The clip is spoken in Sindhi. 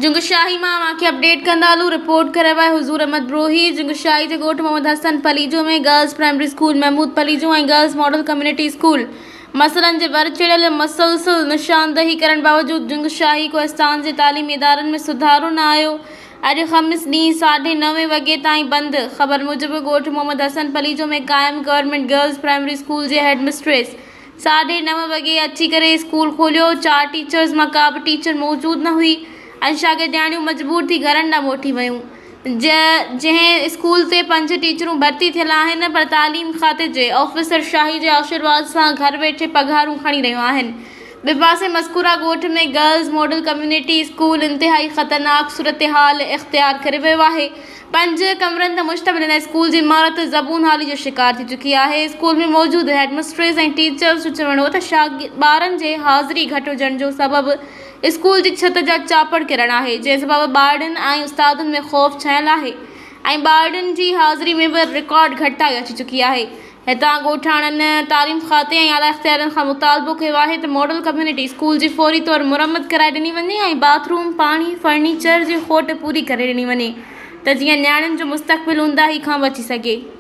جنگشاهي مان اوهان کي اپڊيٽ ڪندا هلون رپورٽ ڪري آهي حضور احمد بروهي جنگشاهي جي ڳوٺ Muhammad Hassan Palijo ۾ girls primary school Mahmood Palijo ۽ girls model community school مسئلن جي ور چڙهيل مسلسل نشاندهي ڪرڻ باوجود جنگشاهي ڪوهستان جي تعليمي ادارن ۾ سڌارو نه آيو اڄ خميس ڏينهن ساڍي نوين وڳي تائين بند خبر موجب ڳوٺ محمد حسن پليجو ۾ قائم گورنمينٽ گرلز پرائمري اسڪول جي هيڊ مسٽريس ساڍي نو وڳي اچي ڪري اسڪول کوليو، چار ٽيچرز مان ڪا به ٽيچر موجود نه هئي ۽ شاگردياڻيون مجبور ٿي گهرن ڏانهن موٽي ويون. جنهن اسڪول تي پنج ٽيچرون ڀرتي ٿيل آهن پر تعليم کاتي جي آفيسر شاهي جي آشيرواد سان گهر ويٺي پگهارون کڻي رهيون آهن. ٻئي پاسي مذڪوره ڳوٺ ۾ گرلز ماڊل ڪميونٽي اسڪول انتهائي خطرناڪ صورتحال اختيار ڪري ويو آهي. پنج ڪمرن تي مشتمل هن اسڪول جي عمارت زبون حالي جو شڪار ٿي چڪي آهي. اسڪول ۾ موجود هيڊ مسٽريس ۽ ٽيچرز جو چوڻ هو ته ٻارن جي حاضري گهٽ هجڻ جو سبب اسڪول جي ڇت جا چاپڙ ڪرڻ آهي جنهن سبب ٻارڙين ۽ استادن ۾ خوف ڇانيل آهي ۽ ٻارڙين جي حاضري ۾ به رڪارڊ گهٽتائي اچي چڪي آهي. هتان ڳوٺاڻن تعليم کاتي ۽ اعليٰ اختيارين کان مطالبو ڪيو آهي ته ماڊل ڪميونٽي اسڪول جي فوري طور مرمت ڪرائي ڏني وڃي ۽ باٿ روم، پاڻي، فرنيچر جي کوٽ پوري ڪري ڏني وڃي ته جيئن نياڻين جو مستقبل اونداهي کان بچي سگهي.